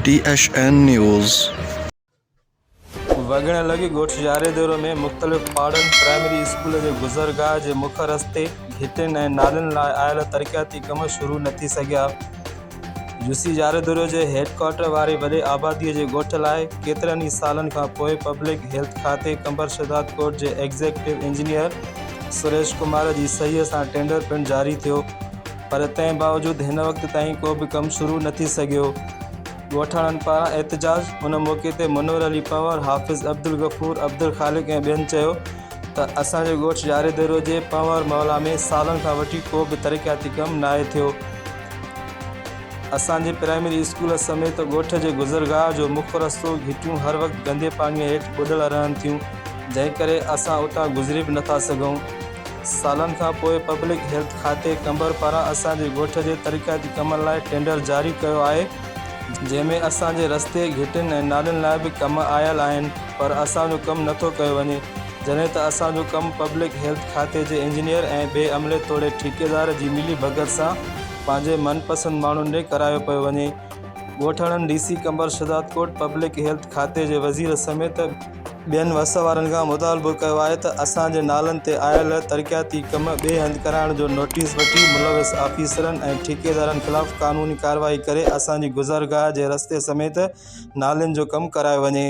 T H N news. وڳڻ لڳ ڳوٺ ياريديرو ۾ مختلف پاڙن، پرائمري اسڪول جي گذرگاهه جي مک رستي، گهٽين ۽ نالين لاء آيل ترقياتي ڪم شروع نه ٿي سگهيا. يوسي ياريديرو جي هيڊ ڪوارٽر واري وڏي آبادي جي ڳوٺ لاء ڪيترن ئي سالن کان پوء پبلڪ هيلٿ کاتي قمبر شهدادڪوٽ جي ايگزيڪٽو انجنيئر سريش ڪمار جي صحيح سان ٽينڊر پڻ جاري ٿيو پر تنهن باوجود هن وقت تائين ڪو به ڪم شروع نه ٿي سگهيو. ڳوٺاڻن پاران احتجاج، ان موقعي تي منور علي پنهور، حافظ عبدالغفور، عبدالخالق ۽ ٻين چيو ته اسان جي ڳوٺ ياريديرو جي پنهور محلا ۾ سالن کان وٺي ڪو به ترقياتي ڪم ناهي ٿيو، اسان جي پرائمري اسڪول سميت ڳوٺ جي گذرگاهه جو مک رستو، گهٽيون هر وقت گندي پاڻي هيٺ ٻڏل رهن ٿيون، جنهن ڪري اسان اتان گذري به نٿا سگهون. سالن کان پوء پبلڪ هيلٿ کاتي قمبر پاران اسان جي ڳوٺ جي ترقياتي ڪمن لاء ٽينڊر جاري ڪيو آهي جنهن ۾ اسان جي رستي، گهٽين ۽ نالين لاء به ڪم آيل آهن پر اسان جو ڪم نٿو ڪيو وڃي جڏهن ته اسان جو ڪم پبلڪ هيلٿ کاتي جي انجنيئر ۽ ٻئي عملي توڙي ٺيڪيدار جي ملي ڀڳت سان پنهنجي من پسند ماڻهن ڏي ڪرايو پيو وڃي. ڳوٺاڻن D C Qambar Shahdadkot, public health کاتي جي وزير سميت ٻين وس وارن کان مطالبو ڪيو آهي ته اسان جي نالن تي آيل ترقياتي ڪم ٻئي هنڌ ڪرائڻ جو نوٽيس وٺي ملوث آفيسرن ۽ ٺيڪيدارن خلاف قانوني ڪارروائي ڪري اسان جي گذرگاهه جي رستي سميت نالين جو ڪم ڪرايو وڃي.